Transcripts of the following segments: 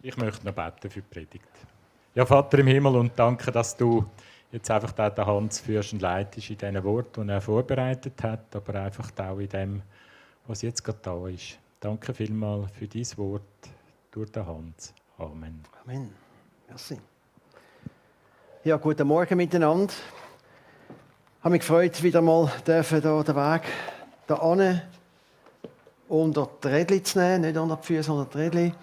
Ich möchte noch beten für die Predigt. Ja, Vater im Himmel, und danke, dass du jetzt einfach den Hans führst und leitest in diesen Worten, die er vorbereitet hat, aber einfach auch in dem, was jetzt gerade da ist. Danke vielmals für dein Wort durch den Hans. Amen. Amen. Merci. Ja, guten Morgen miteinander. Ich habe mich gefreut, wieder mal den Weg hier hin unter die Rädchen zu nehmen, nicht unter die Füße, sondern die Rädchen.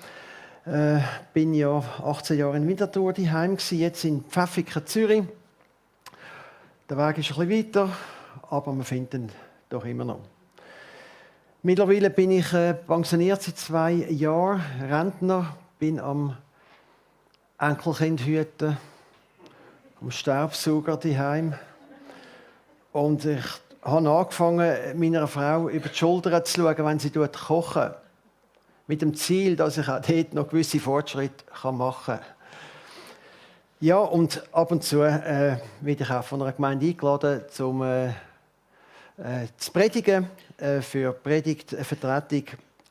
Bin ja 18 Jahre in Winterthur daheim gsi, jetzt in Pfäffiken, Zürich. Der Weg ist ein bisschen weiter, aber wir finden ihn doch immer noch. Mittlerweile bin ich pensioniert seit 2 Jahren, Rentner, bin am Enkelkind hüten, am Staubsauger daheim. Und ich habe angefangen, meiner Frau über die Schulter zu schauen, wenn sie kochen. Mit dem Ziel, dass ich auch dort noch gewisse Fortschritte machen kann. Ja, und ab und zu werde ich auch von einer Gemeinde eingeladen, um zu predigen, für Predigtvertretung.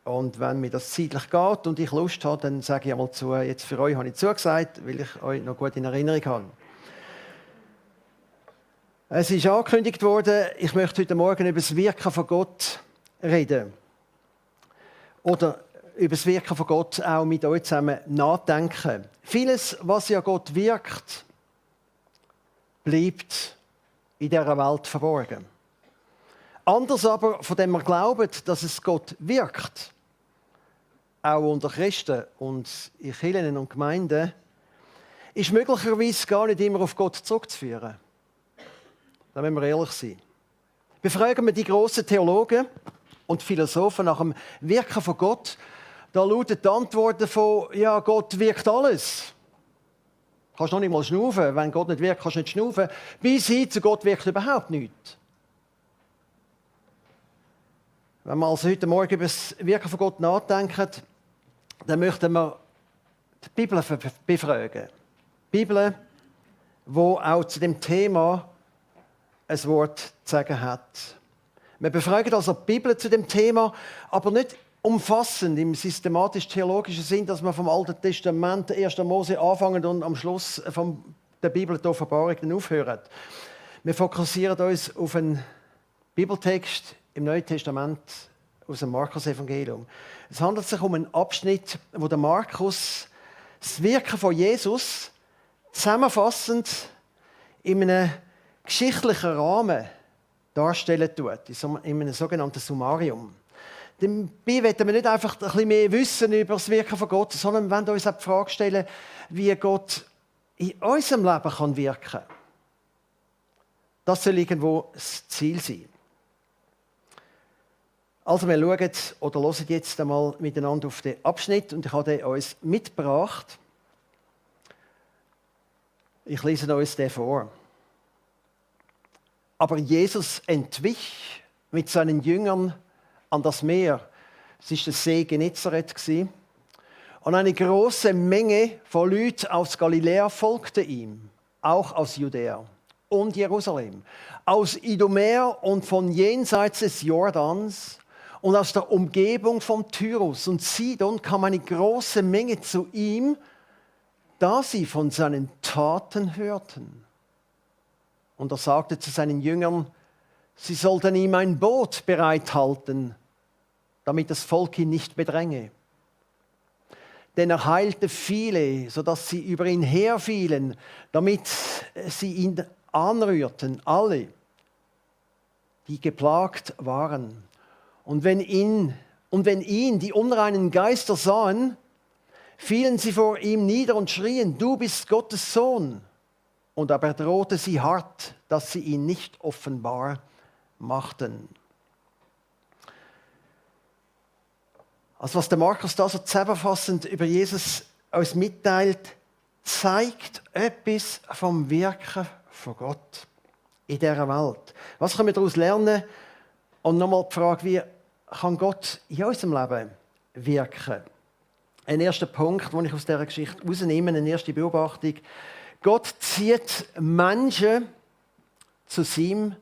Und wenn mir das zeitlich geht und ich Lust habe, dann sage ich einmal zu, jetzt für euch habe ich zugesagt, weil ich euch noch gut in Erinnerung habe. Es ist angekündigt worden, ich möchte heute Morgen über das Wirken von Gott reden. Oder über das Wirken von Gott auch mit euch zusammen nachdenken. Vieles, was ja Gott wirkt, bleibt in dieser Welt verborgen. Anders aber, von dem wir glauben, dass es Gott wirkt, auch unter Christen und in Kirchen und Gemeinden, ist möglicherweise gar nicht immer auf Gott zurückzuführen. Da müssen wir ehrlich sein. Befragen wir die grossen Theologen und Philosophen nach dem Wirken von Gott, da lautet die Antwort davon, ja, Gott wirkt alles. Du kannst noch nicht mal schnaufen. Wenn Gott nicht wirkt, kannst du nicht schnaufen. Bis hin zu Gott wirkt überhaupt nichts. Wenn wir also heute Morgen über das Wirken von Gott nachdenken, dann möchten wir die Bibel befragen. Die Bibel, die auch zu dem Thema ein Wort zu sagen hat. Wir befragen also die Bibel zu dem Thema, aber nicht umfassend im systematisch-theologischen Sinn, dass wir vom Alten Testament, 1. Mose anfangen und am Schluss von der Bibel die Offenbarung dann aufhören. Wir fokussieren uns auf einen Bibeltext im Neuen Testament aus dem Markus-Evangelium. Es handelt sich um einen Abschnitt, wo der Markus das Wirken von Jesus zusammenfassend in einem geschichtlichen Rahmen darstellen tut, in einem sogenannten Summarium. Dabei wollen wir nicht einfach ein bisschen mehr wissen über das Wirken von Gott, sondern wir wollen uns auch die Frage stellen, wie Gott in unserem Leben wirken kann. Das soll irgendwo das Ziel sein. Also wir schauen oder hören jetzt einmal miteinander auf den Abschnitt und ich habe den uns mitgebracht. Ich lese uns den vor. Aber Jesus entwich mit seinen Jüngern an das Meer. Es war der See Genezareth. Und eine große Menge von Leuten aus Galiläa folgte ihm, auch aus Judäa und Jerusalem, aus Idumea und von jenseits des Jordans und aus der Umgebung von Tyrus und Sidon kam eine große Menge zu ihm, da sie von seinen Taten hörten. Und er sagte zu seinen Jüngern, sie sollten ihm ein Boot bereithalten, damit das Volk ihn nicht bedränge. Denn er heilte viele, sodass sie über ihn herfielen, damit sie ihn anrührten, alle, die geplagt waren. Und wenn ihn die unreinen Geister sahen, fielen sie vor ihm nieder und schrien, du bist Gottes Sohn. Und er bedrohte sie hart, dass sie ihn nicht offenbar machten. Also was der Markus da so zusammenfassend über Jesus uns mitteilt, zeigt etwas vom Wirken von Gott in dieser Welt. Was können wir daraus lernen? Und nochmal die Frage, wie kann Gott in unserem Leben wirken? Ein erster Punkt, den ich aus dieser Geschichte herausnehme, eine erste Beobachtung. Gott zieht Menschen zu seinem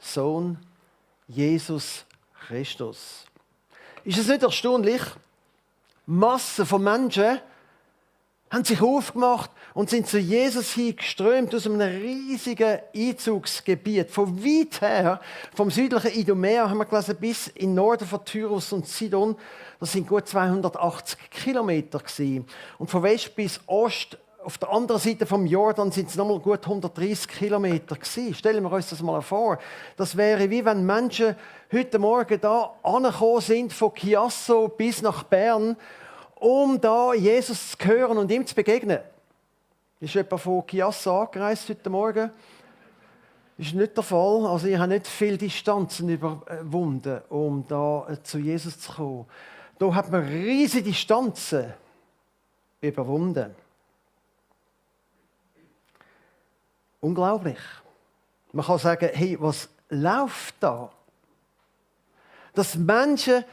Sohn Jesus Christus. Ist es nicht erstaunlich? Massen von Menschen haben sich aufgemacht und sind zu Jesus hingeströmt aus einem riesigen Einzugsgebiet. Von weit her, vom südlichen Idumea, haben wir gelesen, bis in den Norden von Tyrus und Sidon. Das sind gut 280 Kilometer gewesen. Und von West bis Ost, auf der anderen Seite vom Jordan, sind es nochmal gut 130 Kilometer gewesen. Stellen wir uns das mal vor. Das wäre wie wenn Menschen heute Morgen da angekommen sind, von Chiasso bis nach Bern, um da Jesus zu hören und ihm zu begegnen. Ist jemand von Chiasso angereist heute Morgen? Ist nicht der Fall. Also ich habe nicht viele Distanzen überwunden, um da zu Jesus zu kommen. Da hat man riesige Distanzen überwunden. Unglaublich. Man kann sagen, hey, was läuft da? Dass Menschen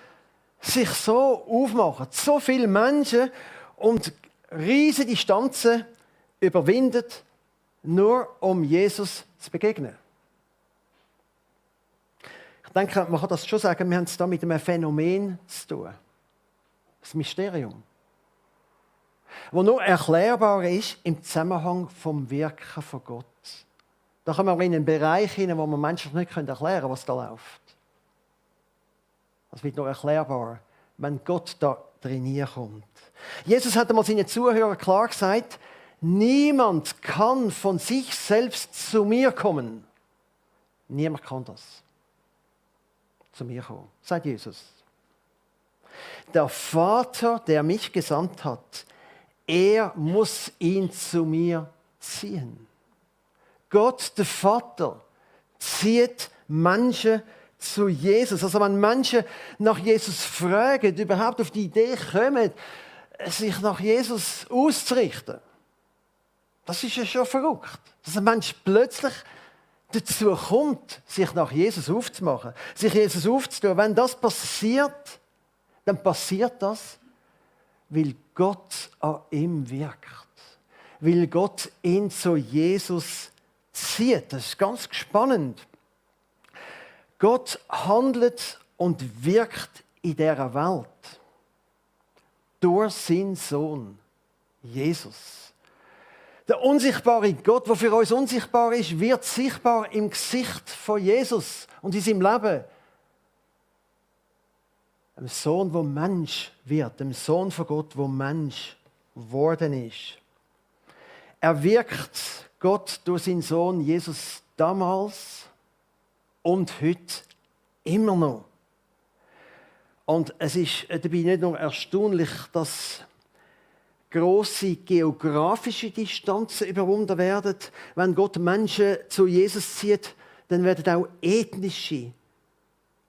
sich so aufmachen, so viele Menschen und riesige Distanzen überwinden, nur um Jesus zu begegnen. Ich denke, man kann das schon sagen, wir haben es da mit einem Phänomen zu tun. Das Mysterium. Das nur erklärbar ist im Zusammenhang vom Wirken von Gott. Da kommen wir in einen Bereich hinein, wo man menschlich nicht erklären können, was da läuft. Das wird nur erklärbar, wenn Gott da drin kommt. Jesus hat einmal seinen Zuhörern klar gesagt, niemand kann von sich selbst zu mir kommen. Niemand kann das. Zu mir kommen, sagt Jesus. Der Vater, der mich gesandt hat, er muss ihn zu mir ziehen. Gott, der Vater, zieht Menschen zu Jesus. Also wenn Menschen nach Jesus fragen, überhaupt auf die Idee kommen, sich nach Jesus auszurichten, das ist ja schon verrückt. Dass ein Mensch plötzlich dazu kommt, sich nach Jesus aufzumachen, sich Jesus aufzutun. Wenn das passiert, dann passiert das, weil Gott an ihm wirkt. Weil Gott ihn zu Jesus zieht. Das ist ganz spannend. Gott handelt und wirkt in dieser Welt durch seinen Sohn, Jesus. Der unsichtbare Gott, der für uns unsichtbar ist, wird sichtbar im Gesicht von Jesus und in seinem Leben. Dem Sohn, der Mensch wird, dem Sohn von Gott, der Mensch geworden ist. Er wirkt Gott durch seinen Sohn Jesus damals und heute immer noch. Und es ist dabei nicht nur erstaunlich, dass grosse geografische Distanzen überwunden werden. Wenn Gott Menschen zu Jesus zieht, dann werden auch ethnische,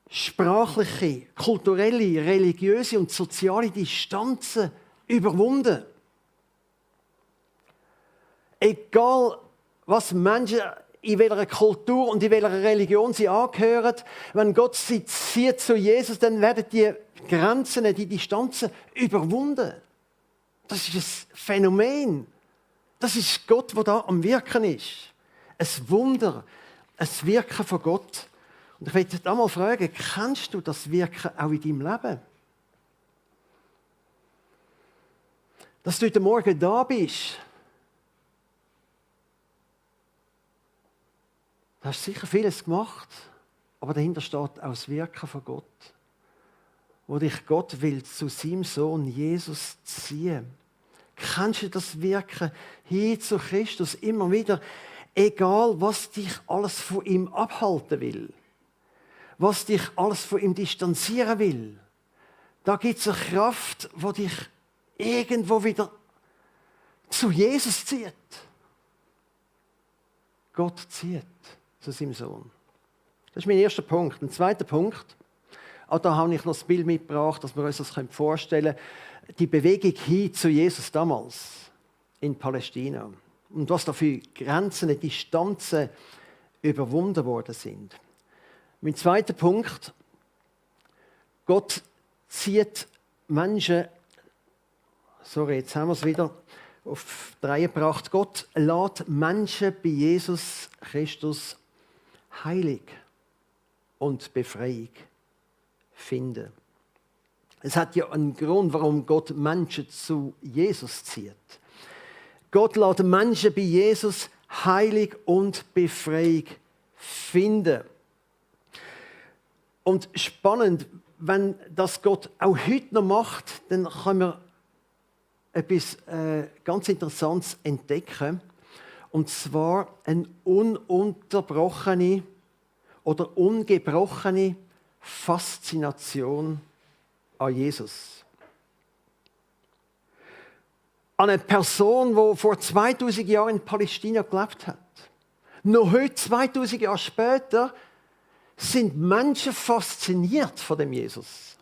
sprachliche, kulturelle, religiöse und soziale Distanzen überwunden. Egal, was Menschen in welcher Kultur und in welcher Religion sie angehören, wenn Gott sie zieht zu Jesus, dann werden die Grenzen, die Distanzen überwunden. Das ist ein Phänomen. Das ist Gott, der da am Wirken ist. Ein Wunder, ein Wirken von Gott. Und ich möchte dich einmal fragen, kennst du das Wirken auch in deinem Leben? Dass du heute Morgen da bist, du hast sicher vieles gemacht, aber dahinter steht auch das Wirken von Gott, wo dich Gott will zu seinem Sohn Jesus ziehen. Kennst du das Wirken hin zu Christus immer wieder, egal was dich alles von ihm abhalten will, was dich alles von ihm distanzieren will? Da gibt es eine Kraft, die dich irgendwo wieder zu Jesus zieht. Gott zieht zu seinem Sohn. Das ist mein erster Punkt. Ein zweiter Punkt, auch da habe ich noch das Bild mitgebracht, dass wir uns das vorstellen können. Die Bewegung hin zu Jesus damals in Palästina. Und was da für Grenzen, Distanzen überwunden worden sind. Mein zweiter Punkt, Gott zieht Menschen, sorry, jetzt haben wir es wieder auf die Reihe gebracht. Gott lässt Menschen bei Jesus Christus heilig und Befreiung finden. Es hat ja einen Grund, warum Gott Menschen zu Jesus zieht. Gott lässt Menschen bei Jesus Heilung und Befreiung finden. Und spannend, wenn das Gott auch heute noch macht, dann können wir etwas ganz Interessantes entdecken. Und zwar eine ununterbrochene oder ungebrochene Faszination an Jesus. An eine Person, die vor 2000 Jahren in Palästina gelebt hat. Noch heute, 2000 Jahre später, sind Menschen fasziniert von dem Jesus.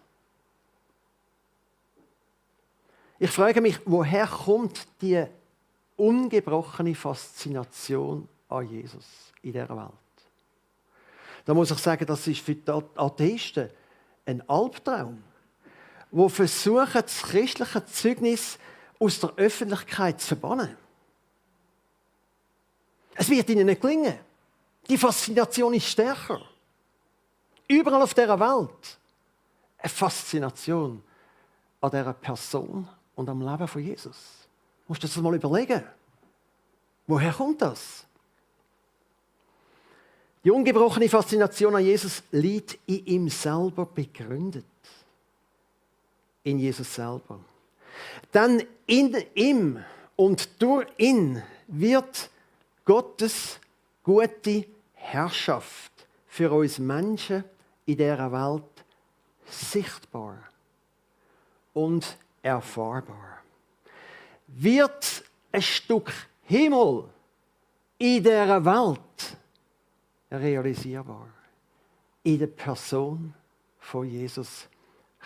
Ich frage mich, woher kommt die ungebrochene Faszination an Jesus in dieser Welt? Da muss ich sagen, das ist für die Atheisten ein Albtraum, die versuchen, das christliche Zeugnis aus der Öffentlichkeit zu verbannen. Es wird ihnen nicht gelingen. Die Faszination ist stärker. Überall auf dieser Welt eine Faszination an dieser Person und am Leben von Jesus. Du musst dir das mal überlegen. Woher kommt das? Die ungebrochene Faszination an Jesus liegt in ihm selber begründet. In Jesus selber. Denn in ihm und durch ihn wird Gottes gute Herrschaft für uns Menschen in dieser Welt sichtbar und erfahrbar. Wird ein Stück Himmel in dieser Welt realisierbar. In der Person von Jesus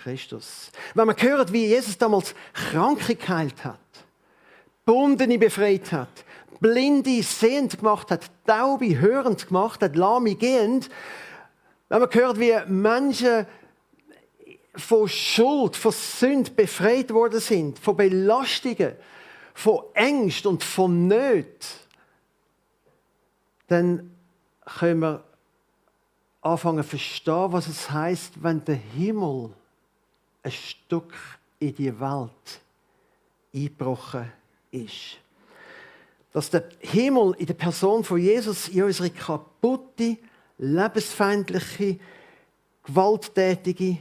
Christus. Wenn man hört, wie Jesus damals Kranke geheilt hat, Bundene befreit hat, Blinde sehend gemacht hat, Taube hörend gemacht hat, Lahme gehend, wenn man hört, wie Menschen von Schuld, von Sünde befreit worden sind, von Belastungen, von Ängst und von Nöten, dann können wir anfangen zu verstehen, was es heisst, wenn der Himmel ein Stück in die Welt eingebrochen ist. Dass der Himmel in der Person von Jesus in unsere kaputte, lebensfeindliche, gewalttätige,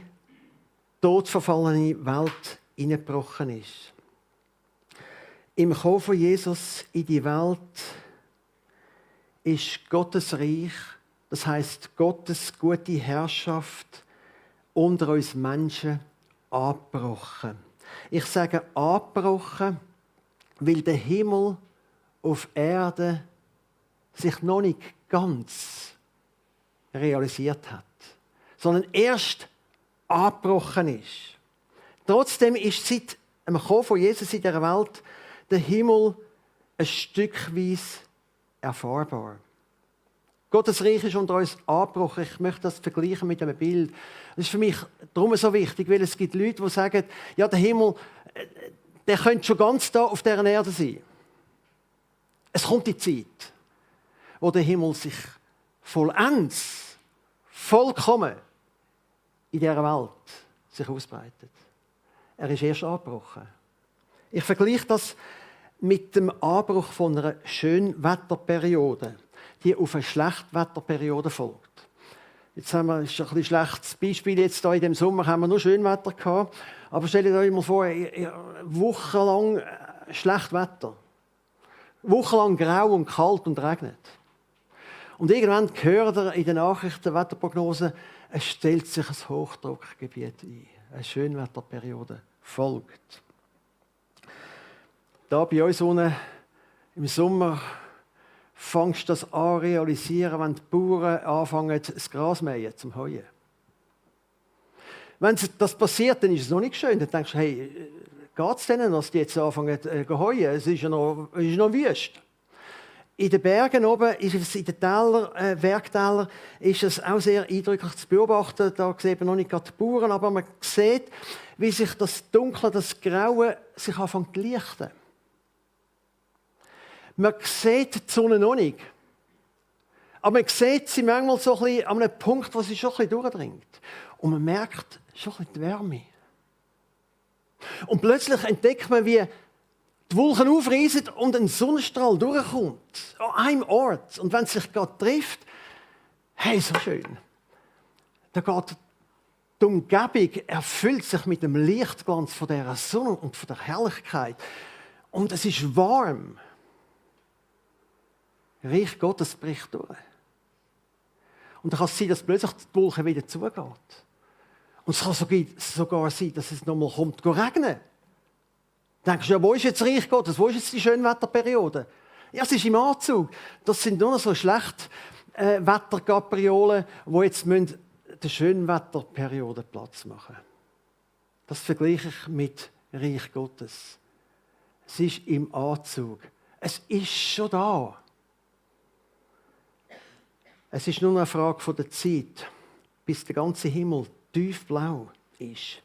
todverfallene Welt hineingebrochen ist. Im Kommen von Jesus in die Welt ist Gottes Reich, das heisst Gottes gute Herrschaft unter uns Menschen angebrochen. Ich sage angebrochen, weil der Himmel auf Erde sich noch nicht ganz realisiert hat, sondern erst angebrochen ist. Trotzdem ist seit dem Kommen von Jesus in dieser Welt der Himmel ein Stückweise erfahrbar. Gottes Reich ist unter uns angebrochen. Ich möchte das vergleichen mit einem Bild. Das ist für mich darum so wichtig, weil es gibt Leute, die sagen, ja, der Himmel, der könnte schon ganz da auf dieser Erde sein. Es kommt die Zeit, wo der Himmel sich vollends, vollkommen in dieser Welt sich ausbreitet. Er ist erst angebrochen. Ich vergleiche das mit dem Anbruch von einer Schönwetterperiode, die auf eine Schlechtwetterperiode folgt. Jetzt haben wir, das ist ein bisschen schlechtes Beispiel, jetzt hier in dem Sommer haben wir nur Schönwetter gehabt, aber stellt euch mal vor, wochenlang Schlechtwetter. Wochenlang grau und kalt und regnet. Und irgendwann hört ihr in den Nachrichten, Wetterprognosen, es stellt sich ein Hochdruckgebiet ein. Eine Schönwetterperiode folgt. Da bei uns unten im Sommer fängst du das an realisieren, wenn die Bauern anfangen, das Gras mähen zum Heuen. Wenn das passiert, dann ist es noch nicht schön. Dann denkst du, hey, geht es denen, dass die jetzt anfangen zu heuen? Es ist ja noch wüst. In den Bergen oben, in den Tälern, Bergtälern, ist es auch sehr eindrücklich zu beobachten. Da sieht man noch nicht gerade die Bauern, aber man sieht, wie sich das Dunkle, das Graue sich anfängt zu lichten. Man sieht die Sonne noch nicht. Aber man sieht sie manchmal so ein bisschen an einem Punkt, wo sie schon ein bisschen durchdringt. Und man merkt schon ein bisschen die Wärme. Und plötzlich entdeckt man, wie die Wolken aufreißen und ein Sonnenstrahl durchkommt. An einem Ort. Und wenn es sich gerade trifft, hey, so schön. Da geht die Umgebung erfüllt sich mit dem Lichtglanz von dieser Sonne und von der Herrlichkeit. Und es ist warm. Reich Gottes bricht durch. Und dann kann es sein, dass plötzlich die Wolke wieder zugeht. Und es kann sogar sein, dass es nochmal kommt, regnen. Denkst du, ja, wo ist jetzt Reich Gottes? Wo ist jetzt die Schönwetterperiode? Ja, es ist im Anzug. Das sind nur noch so schlecht Wetterkapriolen, die jetzt der Schönwetterperiode Platz machen. Das vergleiche ich mit Reich Gottes. Es ist im Anzug. Es ist schon da. Es ist nur eine Frage der Zeit, bis der ganze Himmel tiefblau ist.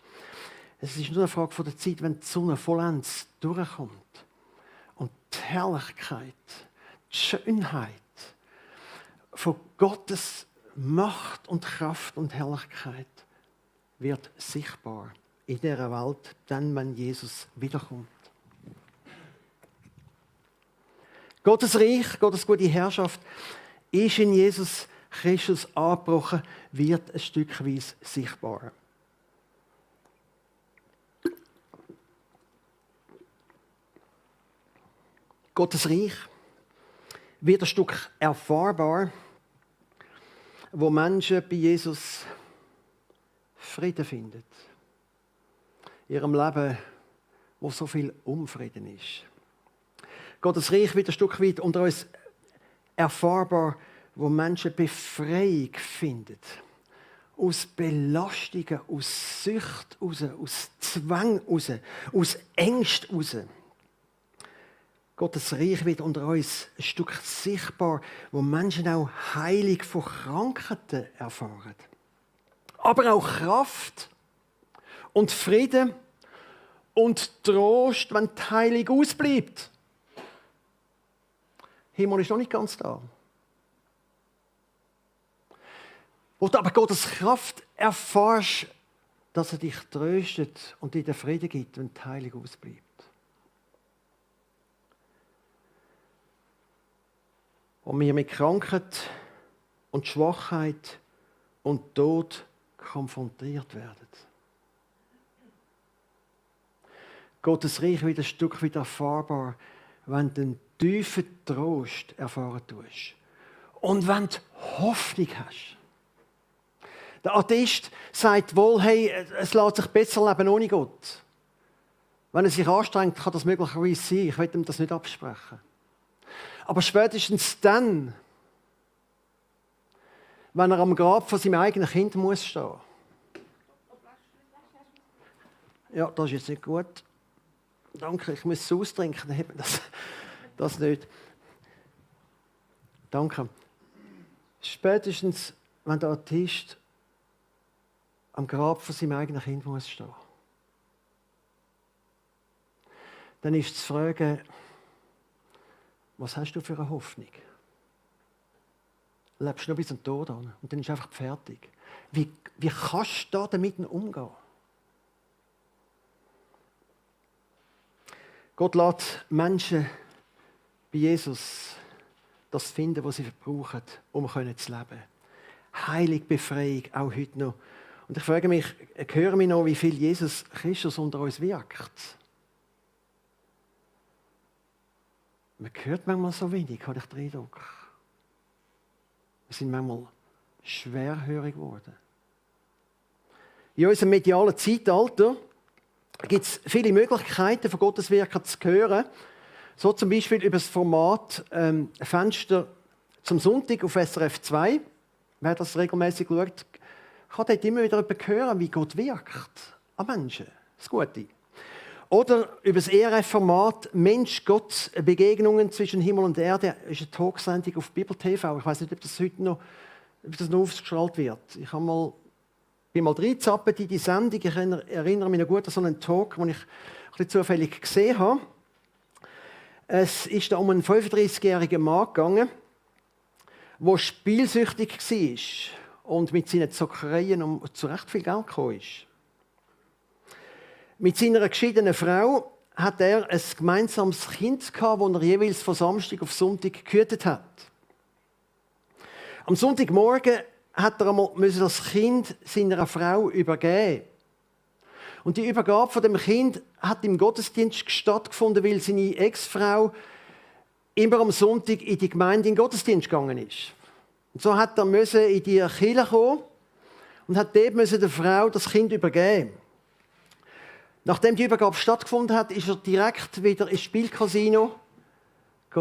Es ist nur eine Frage der Zeit, wenn die Sonne vollends durchkommt. Und die Herrlichkeit, die Schönheit von Gottes Macht und Kraft und Herrlichkeit wird sichtbar in dieser Welt, dann, wenn Jesus wiederkommt. Gottes Reich, Gottes gute Herrschaft ist in Jesus Christus angebrochen, wird ein Stückweise sichtbar. Gottes Reich wird ein Stück erfahrbar, wo Menschen bei Jesus Frieden finden. In ihrem Leben, wo so viel Unfrieden ist. Gottes Reich wird ein Stück weit unter uns erfahrbar, wo Menschen Befreiung finden. Aus Belastungen, aus Sucht raus, aus Zwang raus, aus Ängsten raus. Gottes Reich wird unter uns ein Stück sichtbar, wo Menschen auch Heilung von Krankheiten erfahren. Aber auch Kraft und Frieden und Trost, wenn die Heilung ausbleibt. Himmel ist noch nicht ganz da. Wo du aber Gottes Kraft erfährst, dass er dich tröstet und dir den Frieden gibt, wenn die Heilung ausbleibt. Und wir mit Krankheit und Schwachheit und Tod konfrontiert werden. Gottes Reich wird ein Stück weit erfahrbar, wenn du den tiefen Trost erfahren tust. Und wenn du Hoffnung hast. Der Atheist sagt wohl, hey, es lässt sich besser leben ohne Gott. Wenn er sich anstrengt, kann das möglicherweise sein. Ich will ihm das nicht absprechen. Aber spätestens dann, wenn er am Grab von seinem eigenen Kind muss stehen. Ja, das ist jetzt nicht gut. Danke, ich muss es austrinken, dann hat man das nicht. Danke. Spätestens, wenn der Atheist am Grab von seinem eigenen Kind muss stehen. Dann ist zu fragen, was hast du für eine Hoffnung? Lebst du noch bis zum Tod an und dann ist einfach fertig. Wie kannst du da damit umgehen? Gott lässt Menschen bei Jesus das finden, was sie brauchen, um zu leben. Heilig, Befreiung, auch heute noch. Und ich frage mich, höre mich noch, wie viel Jesus Christus unter uns wirkt? Man hört manchmal so wenig, habe ich den Eindruck. Wir sind manchmal schwerhörig geworden. In unserem medialen Zeitalter gibt es viele Möglichkeiten, von Gottes Wirken zu hören. So zum Beispiel über das Format Fenster zum Sonntag auf SRF 2. Wer das regelmäßig schaut, kann dort immer wieder hören, wie Gott wirkt an Menschen. Das Gute. Oder über das ERF-Format Mensch-Gott, Begegnungen zwischen Himmel und Erde, ist eine Talksendung auf Bibel TV. Ich weiß nicht, ob das heute noch ausgestrahlt wird. Ich bin mal reingezappt in die Sendung. Ich erinnere mich noch gut an so einen Talk, den ich ein bisschen zufällig gesehen habe. Es ist da um einen 35-jährigen Mann gegangen, der spielsüchtig war und mit seinen Zockereien zu recht viel Geld gekommen ist. Mit seiner geschiedenen Frau hat er ein gemeinsames Kind gehabt, das er jeweils von Samstag auf Sonntag gehütet hat. Am Sonntagmorgen hat er einmal das Kind seiner Frau übergeben. Und die Übergabe von dem Kind hat im Gottesdienst stattgefunden, weil seine Ex-Frau immer am Sonntag in die Gemeinde in den Gottesdienst gegangen ist. Und so hat er in die Kirche kommen und hat dort der Frau das Kind übergeben. Nachdem die Übergabe stattgefunden hat, ist er direkt wieder ins Spielcasino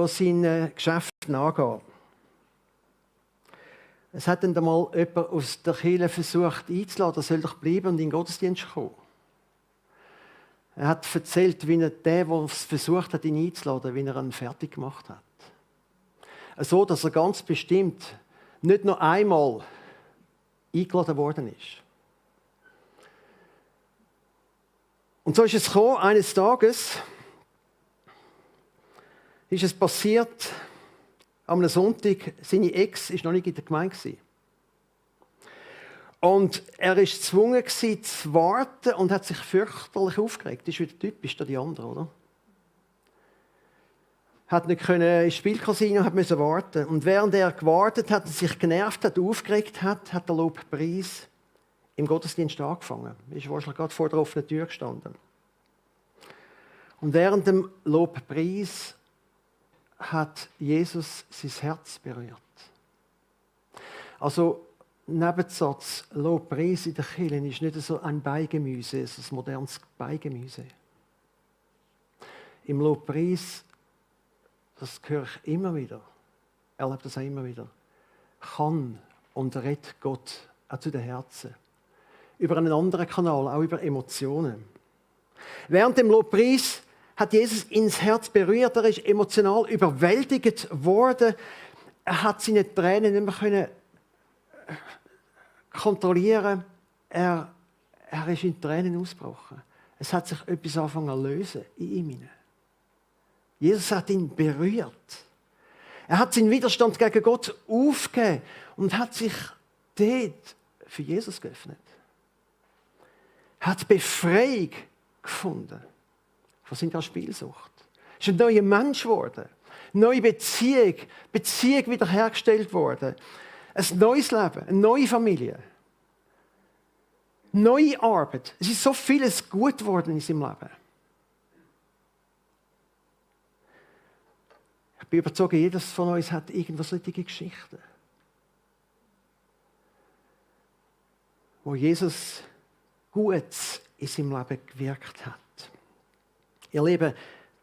sein Geschäft nachgehen. Es hat dann einmal jemand aus der Kirche versucht einzuladen, er soll doch bleiben und in den Gottesdienst kommen. Er hat erzählt, wie er der es versucht hat, ihn einzuladen, wie er ihn fertig gemacht hat. So, dass er ganz bestimmt nicht nur einmal eingeladen worden ist. Und so ist es gekommen, eines Tages ist es passiert, am Sonntag, seine Ex war noch nicht in der Gemeinde. Und er war gezwungen zu warten und hat sich fürchterlich aufgeregt. Das ist wieder typisch, die andere, oder? Hat nicht können ins Spielcasino, hat müssen warten. Und während er gewartet hat, sich genervt hat, aufgeregt hat, hat der Lobpreis im Gottesdienst angefangen. Er ist wahrscheinlich gerade vor der offenen Tür gestanden. Und während dem Lobpreis hat Jesus sein Herz berührt. Also, Nebensatz, Lobpreis in der Kirche ist nicht so ein Beigemüse, es ist ein modernes Beigemüse. Im Lobpreis, das höre ich immer wieder, erlebe das auch immer wieder, kann und redet Gott auch zu den Herzen. Über einen anderen Kanal, auch über Emotionen. Während dem Lobpreis hat Jesus ins Herz berührt, er ist emotional überwältigt worden. Er hat seine Tränen nicht mehr können kontrollieren. Er ist in Tränen ausgebrochen. Es hat sich etwas angefangen zu lösen in ihm. Jesus hat ihn berührt. Er hat seinen Widerstand gegen Gott aufgegeben und hat sich dort für Jesus geöffnet. Er hat Befreiung gefunden von seiner Spielsucht. Er ist ein neuer Mensch geworden. Neue Beziehung wiederhergestellt worden. Ein neues Leben, eine neue Familie. Neue Arbeit. Es ist so vieles gut geworden in seinem Leben. Ich bin überzeugt, jedes von uns hat irgendwo solche Geschichten, wo Jesus Gutes in seinem Leben gewirkt hat. Ihr Lieben,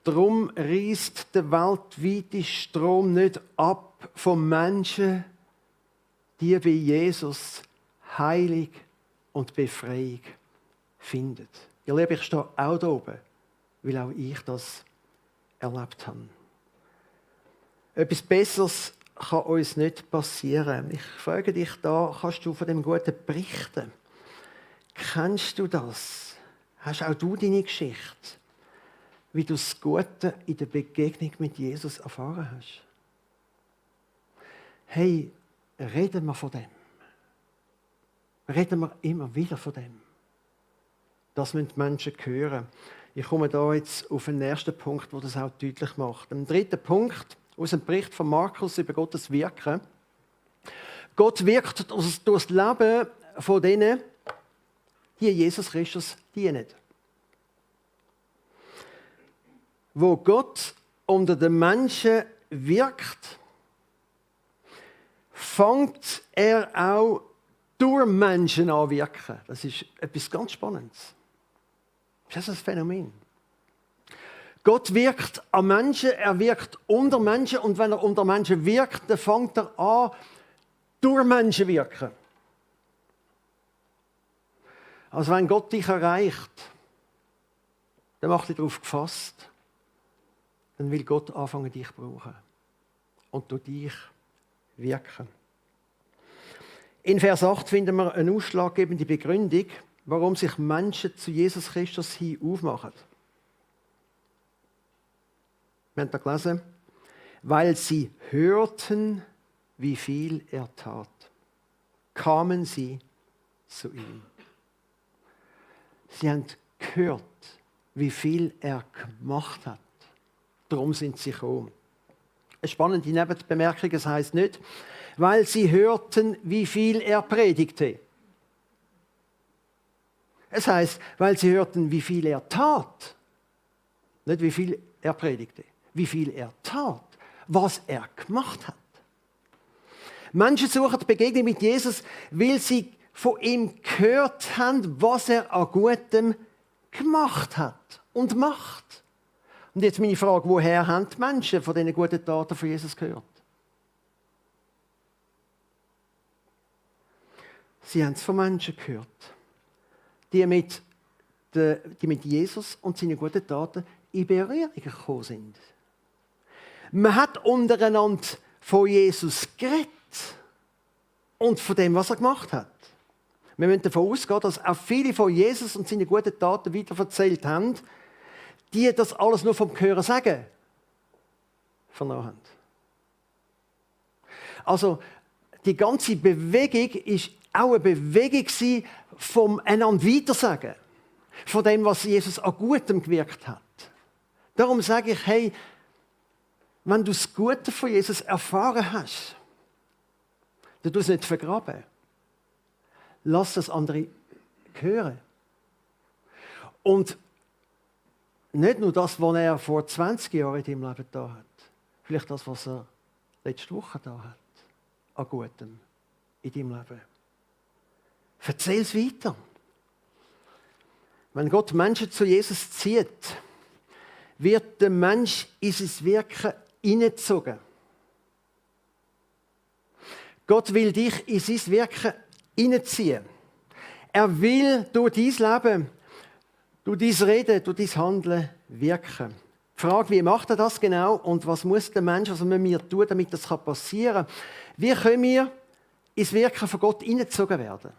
darum reißt der weltweite Strom nicht ab von Menschen, die bei Jesus Heilung und Befreiung findet. Ihr Lieben, ich stehe auch da oben, weil auch ich das erlebt habe. Etwas Besseres kann uns nicht passieren. Ich frage dich da, kannst du von dem Guten berichten? Kennst du das? Hast auch du deine Geschichte, wie du das Gute in der Begegnung mit Jesus erfahren hast? Hey, reden wir von dem. Reden wir immer wieder von dem. Das müssen die Menschen hören. Ich komme da jetzt auf den ersten Punkt, der das auch deutlich macht. Ein dritter Punkt aus dem Bericht von Markus über Gottes Wirken. Gott wirkt durch das Leben von denen, die Jesus Christus dienen. Wo Gott unter den Menschen wirkt, fängt er auch durch Menschen an wirken. Das ist etwas ganz Spannendes. Das ist ein Phänomen. Gott wirkt an Menschen, er wirkt unter Menschen und wenn er unter Menschen wirkt, dann fängt er an, durch Menschen wirken. Also wenn Gott dich erreicht, dann mach dich darauf gefasst, dann will Gott anfangen, dich zu brauchen und durch dich wirken. In Vers 8 finden wir eine ausschlaggebende Begründung, warum sich Menschen zu Jesus Christus hin aufmachen. Wir haben da gelesen, weil sie hörten, wie viel er tat, kamen sie zu ihm. Sie haben gehört, wie viel er gemacht hat. Darum sind sie gekommen. Eine spannende Nebenbemerkung, es heisst nicht, weil sie hörten, wie viel er predigte. Es heisst, weil sie hörten, wie viel er tat. Nicht, wie viel er predigte. Wie viel er tat. Was er gemacht hat. Menschen suchen die Begegnung mit Jesus, weil sie von ihm gehört haben, was er an Gutem gemacht hat und macht. Und jetzt meine Frage, woher haben die Menschen von diesen guten Taten von Jesus gehört? Sie haben es von Menschen gehört, die mit Jesus und seinen guten Taten in Berührung gekommen sind. Man hat untereinander von Jesus geredet und von dem, was er gemacht hat. Wir müssen davon ausgehen, dass auch viele von Jesus und seinen guten Taten weiterverzählt haben, die das alles nur vom Hören sagen vernommen haben. Also die ganze Bewegung ist auch eine Bewegung vom einander Weitersagen, von dem, was Jesus an Gutem gewirkt hat. Darum sage ich, hey, wenn du das Gute von Jesus erfahren hast, dann tu es nicht vergraben. Lass das andere hören. Und nicht nur das, was er vor 20 Jahren in deinem Leben da hat. Vielleicht das, was er letzte Woche da hat. An Gutem in deinem Leben. Erzähl es weiter. Wenn Gott Menschen zu Jesus zieht, wird der Mensch in sein Wirken hineingezogen. Gott will dich in sein Wirken hineinziehen. Er will durch dein Leben, durch dein Reden, durch dein Handeln wirken. Die Frage, wie macht er das genau und was muss der Mensch, was müssen wir tun, damit das passieren kann? Wie können wir ins Wirken von Gott hineingezogen werden?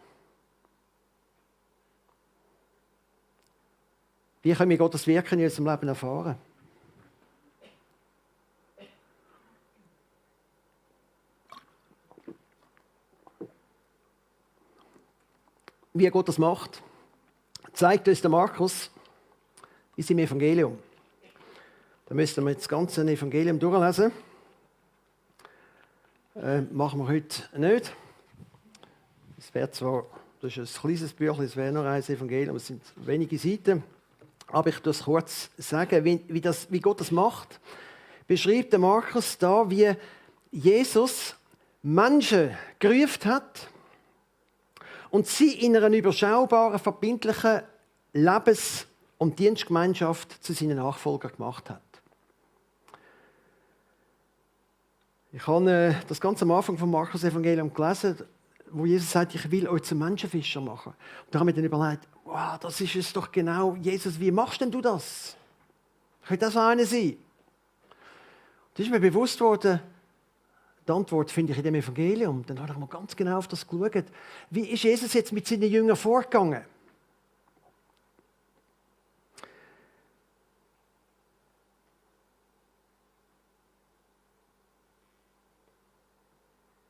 Wie können wir Gottes Wirken in unserem Leben erfahren? Wie Gott das macht, zeigt uns der Markus in seinem Evangelium. Da müssen wir jetzt das ganze Evangelium durchlesen. Machen wir heute nicht. Es wäre zwar, das ist ein kleines Büchlein, es wäre nur ein Evangelium, es sind wenige Seiten. Aber ich muss kurz sagen, wie Gott das macht. Beschreibt der Markus da, wie Jesus Menschen gerufen hat und sie in einer überschaubaren, verbindlichen Lebens- und Dienstgemeinschaft zu seinen Nachfolgern gemacht hat. Ich habe das ganz am Anfang vom Markus-Evangelium gelesen, wo Jesus sagt, ich will euch zum Menschenfischer machen. Und da habe ich dann überlegt, wow, das ist es doch genau. Jesus, wie machst denn du das? Könnte das einer sein? Das ist mir bewusst worden, die Antwort finde ich in dem Evangelium. Dann habe ich mal ganz genau auf das geschaut. Wie ist Jesus jetzt mit seinen Jüngern vorgegangen?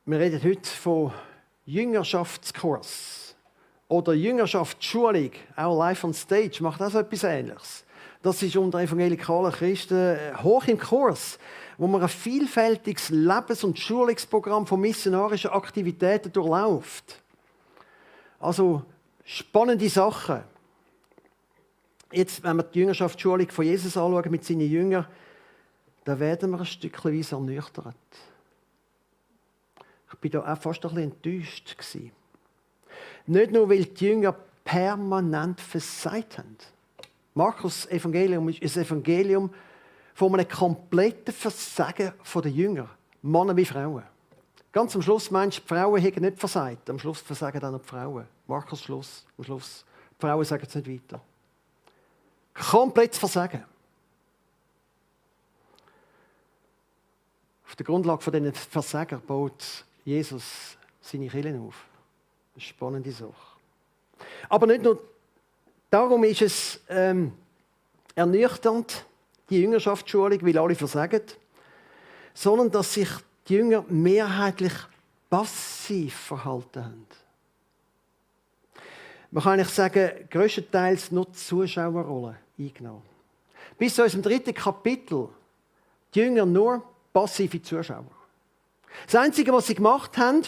Wir reden heute von Jüngerschaftskurs oder Jüngerschaftsschulung, auch live on stage, macht auch so etwas Ähnliches. Das ist unter evangelikalen Christen hoch im Kurs, wo man ein vielfältiges Lebens- und Schulungsprogramm von missionarischen Aktivitäten durchläuft. Also spannende Sachen. Jetzt, wenn wir die Jüngerschaftsschulung von Jesus anschauen mit seinen Jüngern, da werden wir ein Stückchenweise ernüchtert. Ich war da auch fast ein bisschen enttäuscht. Nicht nur, weil die Jünger permanent versagt haben. Markus' Evangelium ist ein Evangelium von einem kompletten Versagen der Jünger, Männer wie Frauen. Ganz am Schluss meinst du, die Frauen hätten nicht versagt. Am Schluss versagen dann die Frauen. Markus' Schluss, am Schluss. Die Frauen sagen es nicht weiter. Komplettes Versagen. Auf der Grundlage von diesen Versagen baut Jesus seine Kirche auf. Das ist eine spannende Sache. Aber nicht nur darum ist es ernüchternd, die Jüngerschaftsschulung, weil alle versagen, sondern dass sich die Jünger mehrheitlich passiv verhalten haben. man kann eigentlich sagen, grösstenteils nur die Zuschauerrolle eingenommen. Bis zu unserem 3. Kapitel die Jünger nur passive Zuschauer. Das Einzige, was sie gemacht haben,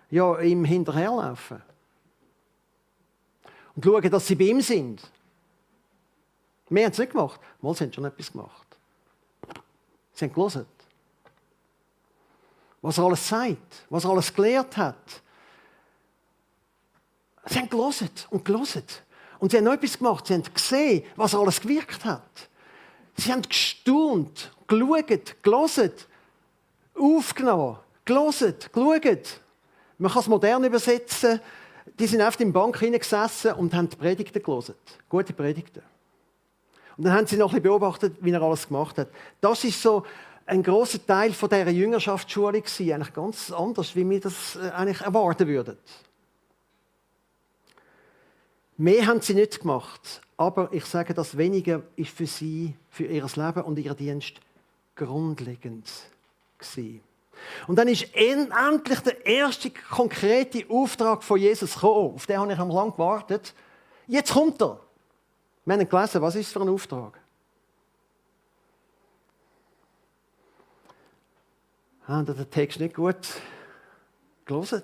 ja, ihm hinterherlaufen. Und schauen, dass sie bei ihm sind. Mehr haben sie nicht gemacht. Mal, sie haben schon etwas gemacht. Sie haben gelesen. Was er alles sagt, was er alles gelehrt hat. Sie haben gelesen und gelesen. Und sie haben noch etwas gemacht. Sie haben gesehen, was er alles gewirkt hat. Sie haben gestaunt, geschaut, gelesen, aufgenommen, gelesen, geschaut. Man kann es modern übersetzen. Die sind oft in der Bank hineingesessen und haben die Predigten gelesen. Gute Predigten. Und dann haben sie noch ein bisschen beobachtet, wie er alles gemacht hat. Das ist so ein grosser Teil von dieser Jüngerschaftsschule gewesen. Eigentlich ganz anders, wie wir das eigentlich erwarten würden. Mehr haben sie nicht gemacht. Aber ich sage, das Wenige ist für sie, für ihr Leben und ihren Dienst grundlegend gewesen. Und dann ist endlich der erste konkrete Auftrag von Jesus gekommen. Auf den habe ich lange gewartet. Jetzt kommt er. Wir haben gelesen, was ist es für ein Auftrag? Haben Sie den Text nicht gut gelesen?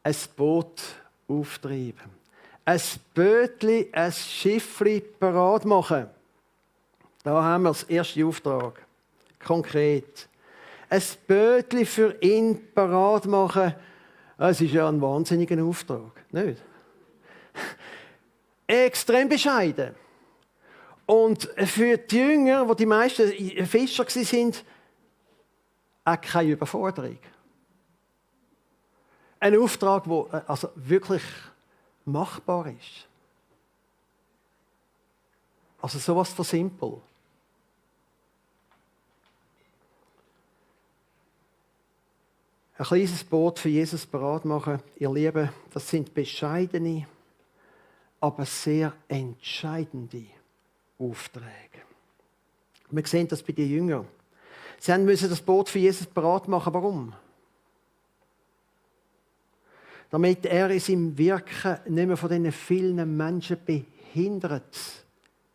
Ein Boot auftreiben. Ein Bötli, ein Schiffli parat machen. Da haben wir den ersten Auftrag. Konkret. Ein Bötli für ihn parat machen. Es ist ja ein wahnsinniger Auftrag, nicht? Extrem bescheiden. Und für die Jünger, die meisten Fischer waren, auch keine Überforderung. Ein Auftrag, der also wirklich machbar ist. Also sowas von simpel. Ein kleines Boot für Jesus parat machen, ihr Lieben, das sind bescheidene, aber sehr entscheidende Aufträge. Wir sehen das bei den Jüngern. Sie müssen das Boot für Jesus parat machen. Warum? Damit er in seinem Wirken nicht mehr von diesen vielen Menschen behindert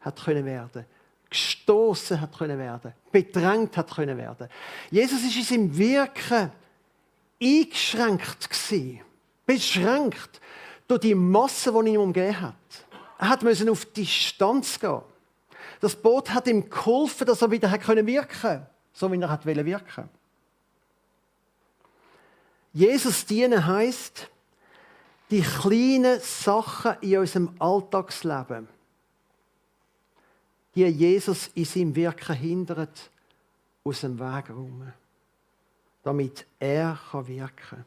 hat können werden, gestoßen hat können werden, bedrängt hat können werden. Jesus ist in seinem Wirken eingeschränkt gewesen, beschränkt durch die Masse, die ihn umgeben hat. Er musste auf Distanz gehen. Das Boot hat ihm geholfen, dass er wieder wirken konnte, so wie er wirken wollte. Jesus dienen heisst, die kleinen Sachen in unserem Alltagsleben, die Jesus in seinem Wirken hindert, aus dem Weg räumen, damit er wirken kann.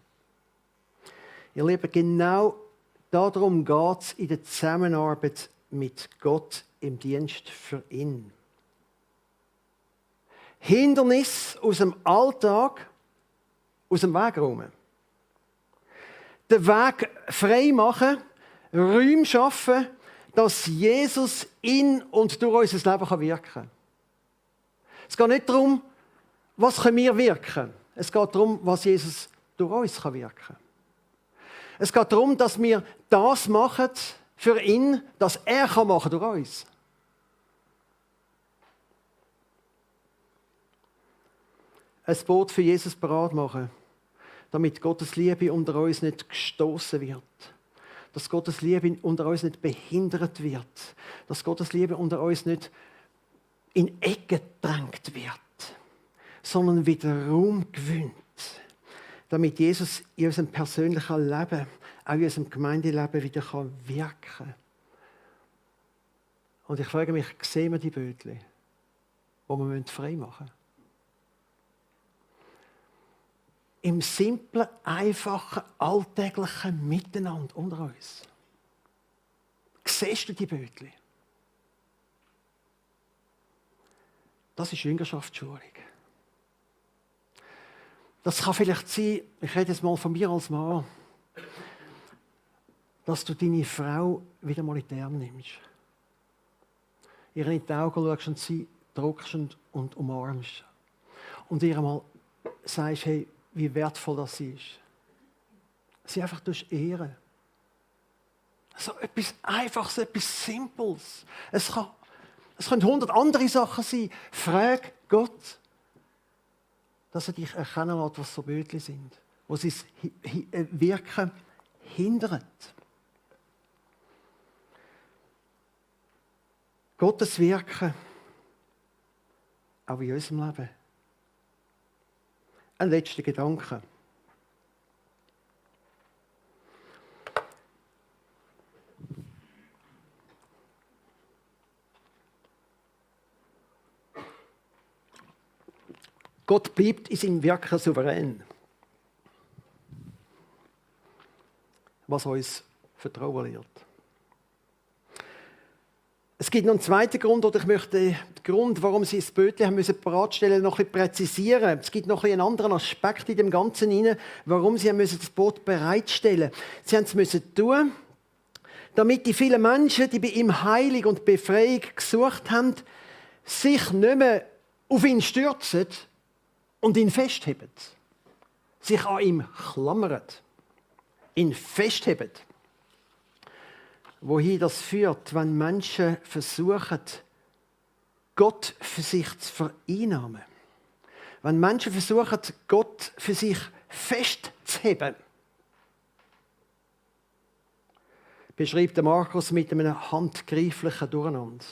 Ihr Lieben, genau darum geht es in der Zusammenarbeit mit Gott im Dienst für ihn. Hindernis aus dem Alltag, aus dem Weg räumen. Den Weg frei machen, Räume schaffen, dass Jesus in und durch unser Leben wirken kann. Es geht nicht darum, was wir wirken können. Es geht darum, was Jesus durch uns wirken kann. Es geht darum, dass wir das machen für ihn, dass er machen durch uns. Ein Boot für Jesus parat machen, damit Gottes Liebe unter uns nicht gestoßen wird. Dass Gottes Liebe unter uns nicht behindert wird. Dass Gottes Liebe unter uns nicht in Ecken gedrängt wird, sondern wieder Raum gewinnt. Damit Jesus in unserem persönlichen Leben, auch in unserem Gemeindeleben wieder wirken kann. Und ich frage mich, sehen wir die Bötchen, die wir frei machen müssen? Im simplen, einfachen, alltäglichen Miteinander unter uns. Siehst du die Bötchen? Das ist Jüngerschaftsschulung. Das kann vielleicht sein, ich rede jetzt mal von mir als Mann, dass du deine Frau wieder mal in die Arme nimmst. Ihr in die Augen schaust und sie drückst und umarmst. Und ihr mal sagst, hey, wie wertvoll das ist. sie einfach ehren. So etwas Einfaches, etwas Simples. Es können 100 andere Sachen sein. Frag Gott, dass er dich erkennen lässt, was so Bötchen sind, wo sein Wirken hindert. Gottes Wirken, auch in unserem Leben. Ein letzter Gedanke. Gott bleibt in seinem Wirken souverän. Was uns Vertrauen lehrt. Es gibt noch einen zweiten Grund, oder ich möchte den Grund, warum sie das Bötchen haben bereitstellen müssen, noch ein bisschen präzisieren. Es gibt noch einen anderen Aspekt in dem Ganzen hinein, warum sie das Boot bereitstellen müssen. Sie haben es tun, damit die vielen Menschen, die bei ihm Heilung und Befreiung gesucht haben, sich nicht mehr auf ihn stürzen und ihn festheben. Sich an ihm klammern. Ihn festheben. Wohin das führt, wenn Menschen versuchen, Gott für sich zu vereinnahmen. Wenn Menschen versuchen, Gott für sich festzuheben. Beschreibt der Markus mit einem handgreiflichen Durcheinander,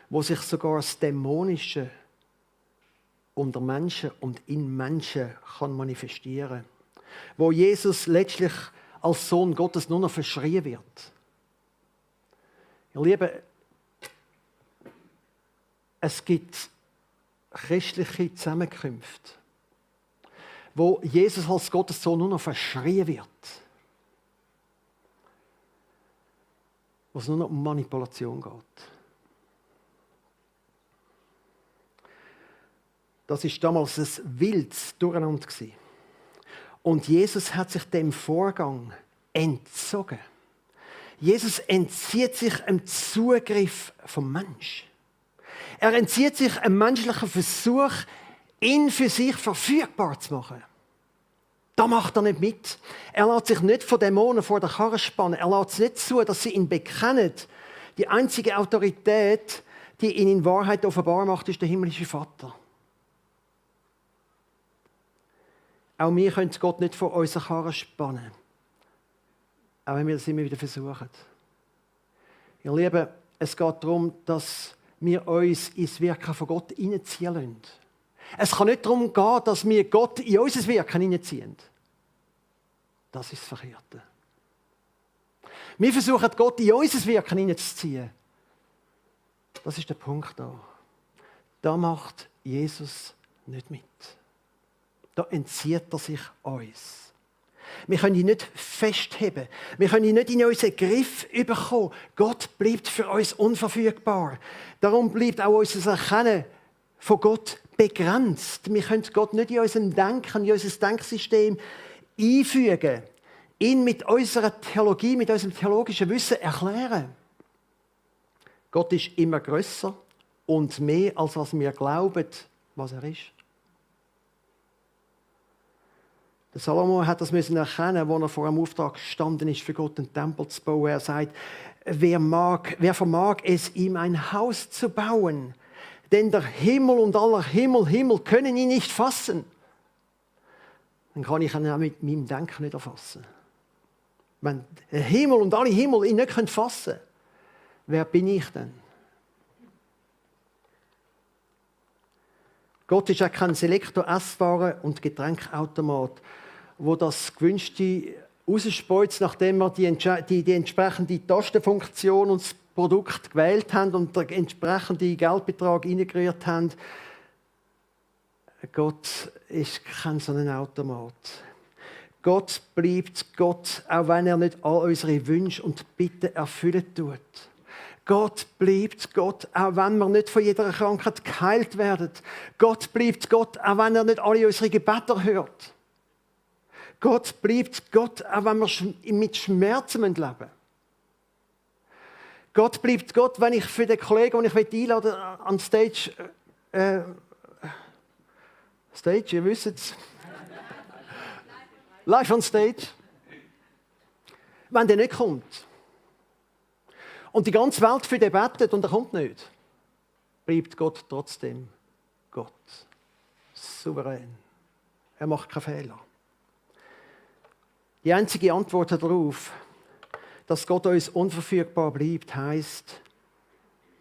wo sich sogar das Dämonische unter Menschen und in Menschen kann manifestieren. Wo Jesus letztlich als Sohn Gottes nur noch verschrien wird. Ihr Lieben, es gibt christliche Zusammenkünfte, wo Jesus als Gottes Sohn nur noch verschrien wird. Wo es nur noch um Manipulation geht. Das war damals ein wildes Durcheinander. Und Jesus hat sich dem Vorgang entzogen. Jesus entzieht sich einem Zugriff vom Mensch. Er entzieht sich einem menschlichen Versuch, ihn für sich verfügbar zu machen. Da macht er nicht mit. Er lässt sich nicht von Dämonen vor der Karre spannen. Er lässt es nicht zu, dass sie ihn bekennen. Die einzige Autorität, die ihn in Wahrheit offenbar macht, ist der himmlische Vater. Auch wir können Gott nicht vor unserer Karre spannen. Auch wenn wir das immer wieder versuchen. Ihr Lieben, es geht darum, dass wir uns ins Wirken von Gott hineinziehen lassen. Es kann nicht darum gehen, dass wir Gott in unser Wirken hineinziehen. Das ist das Verkehrte. Wir versuchen, Gott in unser Wirken hineinzuziehen. Das ist der Punkt da. Da macht Jesus nicht mit. Da entzieht er sich uns. Wir können ihn nicht festheben. Wir können ihn nicht in unseren Griff bekommen. Gott bleibt für uns unverfügbar. Darum bleibt auch unser Erkennen von Gott begrenzt. Wir können Gott nicht in unserem Denken, in unser Denksystem einfügen. Ihn mit unserer Theologie, mit unserem theologischen Wissen erklären. Gott ist immer grösser und mehr, als was wir glauben, was er ist. Der Salomo hat das erkennen, als er vor einem Auftrag gestanden ist, für Gott einen Tempel zu bauen. Er sagt, wer vermag es, ihm ein Haus zu bauen? Denn der Himmel und aller Himmel können ihn nicht fassen. Dann kann ich ihn auch mit meinem Denken nicht erfassen. Wenn der Himmel und alle Himmel ihn nicht fassen können, wer bin ich denn? Gott ist auch kein Selektor-Esswaren- und Getränkautomat, wo das Gewünschte rausspeuzt, nachdem wir die entsprechende Tastenfunktion und das Produkt gewählt haben und den entsprechenden Geldbetrag reingerührt haben. Gott ist kein so ein Automat. Gott bleibt Gott, auch wenn er nicht all unsere Wünsche und Bitten erfüllen tut. Gott bleibt Gott, auch wenn wir nicht von jeder Krankheit geheilt werden. Gott bleibt Gott, auch wenn er nicht alle unsere Gebete hört. Gott bleibt Gott, auch wenn wir mit Schmerzen leben müssen. Gott bleibt Gott, wenn ich für den Kollegen, den ich einladen an Stage, ihr wisst es, live on stage, wenn der nicht kommt. Und die ganze Welt für den betet und er kommt nicht. Bleibt Gott trotzdem Gott. Souverän. Er macht keine Fehler. Die einzige Antwort darauf, dass Gott uns unverfügbar bleibt, heisst,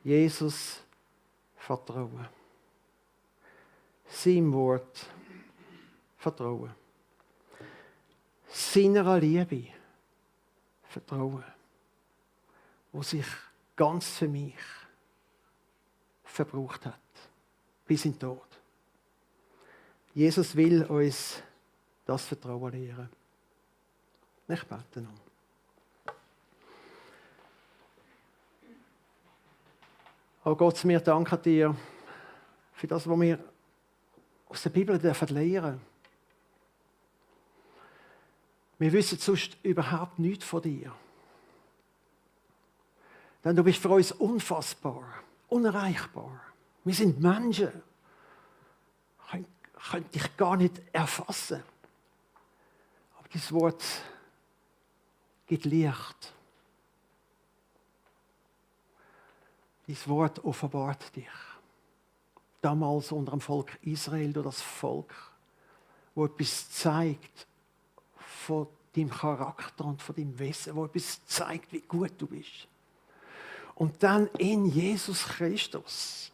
Jesus vertrauen. Seinem Wort vertrauen. Seiner Liebe vertrauen. Wo sich ganz für mich verbraucht hat. Bis in den Tod. Jesus will uns das Vertrauen lehren. Ich bete noch. Oh Gott, wir danken dir für das, was wir aus der Bibel lernen dürfen. Wir wissen sonst überhaupt nichts von dir. Denn du bist für uns unfassbar, unerreichbar. Wir sind Menschen. Können dich gar nicht erfassen. Aber dieses Wort gibt Licht. Dieses Wort offenbart dich. Damals unter dem Volk Israel, durch das Volk, wo etwas zeigt von deinem Charakter und von deinem Wesen, wo etwas zeigt, wie gut du bist. Und dann in Jesus Christus,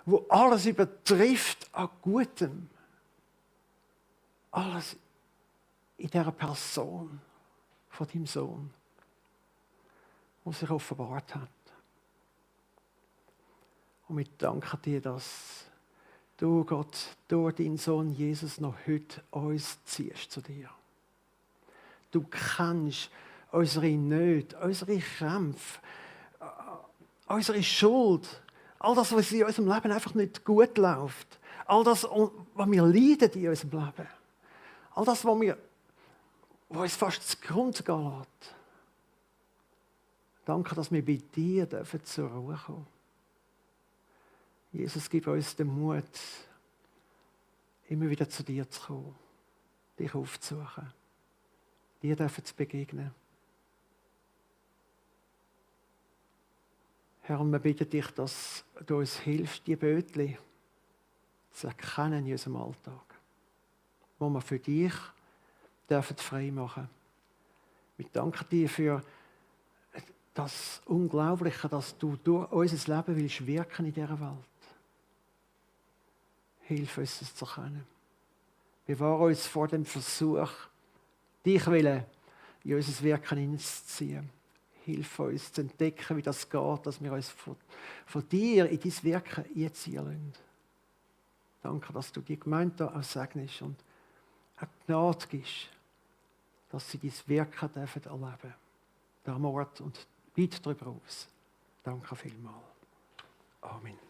wo alles übertrifft an Gutem. Alles in dieser Person von deinem Sohn, der sich offenbart hat. Und wir danken dir, dass du, Gott, durch deinen Sohn Jesus noch heute uns ziehst zu dir. Du kennst unsere Nöte, unsere Kämpfe, unsere Schuld, all das, was in unserem Leben einfach nicht gut läuft, all das, was wir leiden in unserem Leben, all das, was uns fast zugrunde gehen lässt. Danke, dass wir bei dir zur Ruhe kommen dürfen. Jesus, gib uns den Mut, immer wieder zu dir zu kommen, dich aufzusuchen, dir zu begegnen. Herr, und wir bitten dich, dass du uns hilfst, die Bötchen zu erkennen in unserem Alltag, wo wir für dich frei machen dürfen. Wir danken dir für das Unglaubliche, dass du durch unser Leben willst wirken in dieser Welt. Hilf uns, es zu erkennen. Bewahre uns vor dem Versuch, dich in unser Wirken hineinzuziehen. Hilf uns zu entdecken, wie das geht, dass wir uns von dir in dein Wirken einziehen lassen. Danke, dass du die Gemeinde auch segnest und eine Gnade gibst, dass sie dein Wirken erleben dürfen. Da Ort und weit darüber aus. Danke vielmals. Amen.